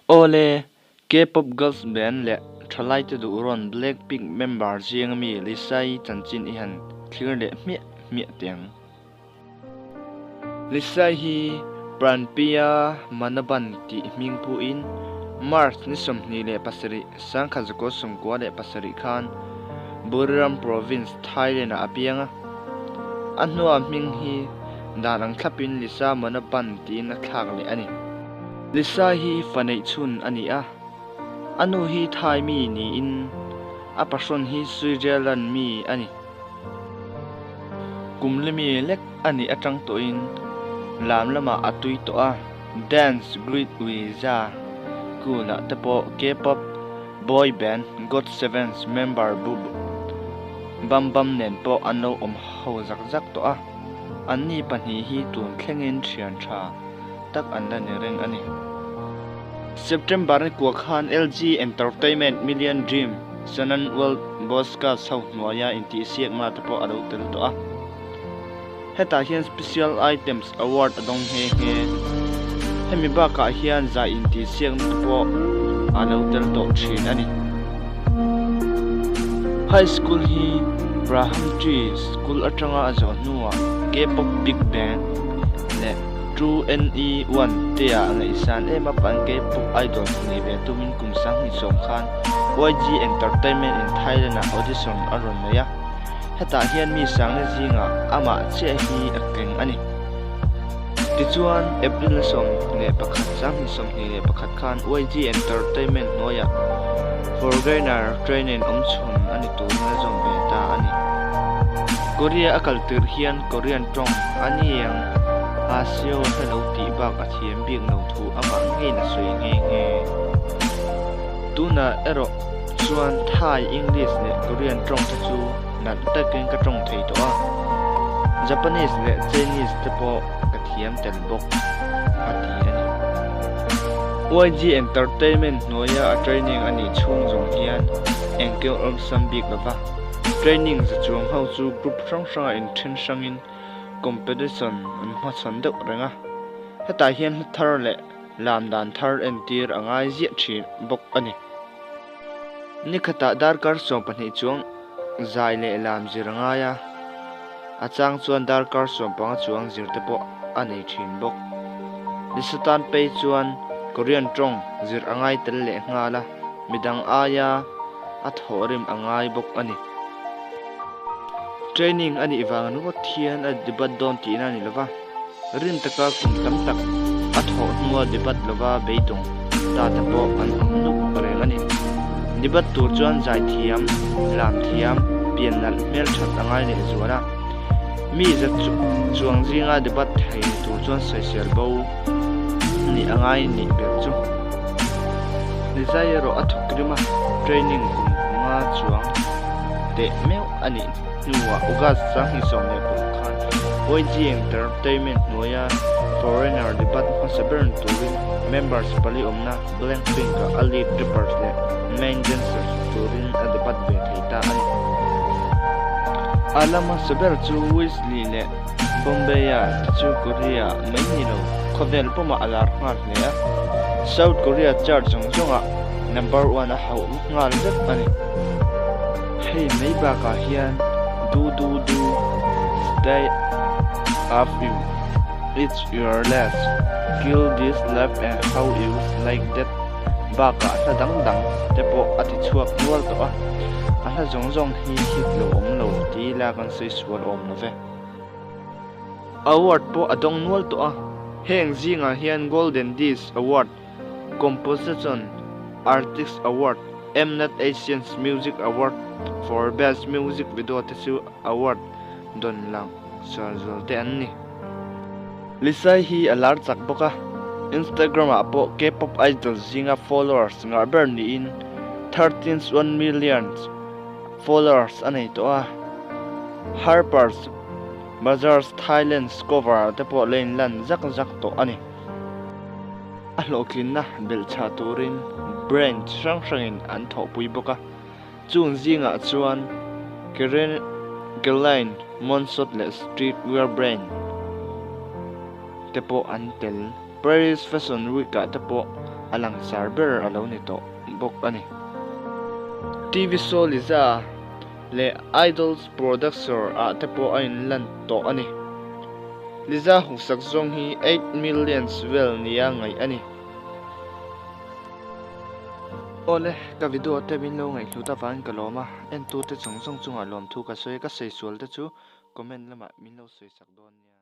Awle, K-pop girls band leh thalaite duh rawn Blackpink member zinga mi Lisa-i chanchin i han thlir leh hmiah hmiah teh ang. Lisa hi Pranpiya Manaban tih hming phuhin March ni 27, 1997 khan Buriram Province, Thailand-ah a piang a. A hnua hming hi dan ang thlapin Lisa Manaban tiin a thlak leh a ni. Lisa hi fa neih chhun a ni a, a nu hi Thai mi niin a pahrawn hi Switzerland mi a ni. Kum limi lek a nih atang tawhin lam lamah a tui tawh a, dance grid ui za kunah te pawh K-pop boy band GOT7's member Bam Bam nen pawh an lo awm ho zak zak tawh a, anni pahnih hi tun thlengin thian tha. tak an la ni reng a ni. September ni kua khan LG Entertainment Million Dream Senan World Bosca chho hnuaia intihsiakna te pawh a lo tel tawh a. Hetah hian Special Items Award a dawng nghe nghe. Hemi bakah hian zai intihsiakna te pawh a lo tel tawh thin a ni. High School hi Braham Tree School atanga a zawh hnuah K-pop Big Bang leh 2NE1 te ah ngaihsan em a pan K-pop idol nih ve tumin kum 2010 khan YG Entertainment in Thailand ah audition a rawn nei a, hetah hian mi sangna zingah amah chiah hi a keng a ni. Tichuan, April 11, 2021 khan YG Entertainment hnuaiah Foreigner Training awmchhun a ni turin a zawm ve ta a ni. Korea a kal tirh hian Korean tawng a ni ang a sio hre lo tih bak a thiam bik lo thu amah ngeiin a sawi nghe nghe. Tunah erawh chuan Thai, English leh Korean tawng te chu nalh takin ka tawng thei tawh a, Japanese leh Chinese te pawh ka thiam tel bawk, a ti a ni. YG Entertainment hnuaia a training a nih chhung zawng hian engkim awlsam bik lova training za chuang ho chu group hrang hranga inthen hrangin competition an hmachhawn deuh reng a, hetah hian hla thar leh lam dan thar entir a ngai ziah thin bawk a ni. Ni khatah darkar 12 chuang zai leh lam zir a ngai a, a chang chuan darkar 15 chuang zir te pawh a nei thin bawk. Nisatan phei chuan Korean tawng zir a ngai tel leh nghal a, midang aia a thawhrim a ngai bawk a ni. Training a nih vang ringawt hian a debate dawn tihna a ni lova, rin taka kum tam tak a thawh hnua debate lova beidawng ta te pawh an awm nuk reng a ni. Debate tur chuan zaithiam, lamthiam, pian nalh hmelthat a ngai leh zual a. Mi za chuang zinga debate thei tur chuan sawisel bo nih a ngai nih ber chu. Nizai erawh a thawk rim a, training kum nga chuang teh meuh a nih hnuah August 2020 khan YG Entertainment hnuaia Foreigner debut hmasa ber turin members pali awmna Blackpink-ah a lead rappers leh main dancers turin a debut ve thei ta a ni. A la hmasa ber chu Weasley leh Bombay-a te chu Korea mai ni lo, khawvel pawmah a lar nghal hle a. South Korea chart zawng zawngah number one a hauh nghal vek a ni. Hei mai bakah hian Do Do Do, Stay Up You, It's Your Last, Kill This Love and How You Like That bakah hla dang dang te pawh a ti chhuak nual tawh a. A hla zawng zawng hi hit lo awm lo ti ila kan sawi sual awm lo ve. Award pawh a dawng nual tawh a, heng zingah hian Golden Disc Award, Composition Artist Award, Mnet Asian Music Award for Best Music Video te chu award dawn lang sual zual te an ni. Lisa hi a lar chak bawk a, Instagram ah pawh K-pop idol zinga followers ngah ber niin 13.1 million followers a nei tawh a, Harper's Bazaar's Thailand's cover ah te pawh la inlan zak zak tawh a ni. A hlawhtlinna belhchhah turin brand hrang hrangin an thawhpui bawk a, chung zingah chuan Caroline Monsot leh streetwear brand te pawh an tel. Paris Fashion Week ah te pawh a langsar ber a lo ni tawh bawk a ni. TV show Liza leh Idols Producer ah te pawh a inlan tawh a ni. Liza huksak zawng hi 8 millions vel nia ngaih a ni. Awle, ka video te min lo ngaihhlut avangin ka lawm a, entute zawng zawng chungah lawmthu ka sawi a, ka sawi sual te chu comment lamah min lo sawi sak dawn nia.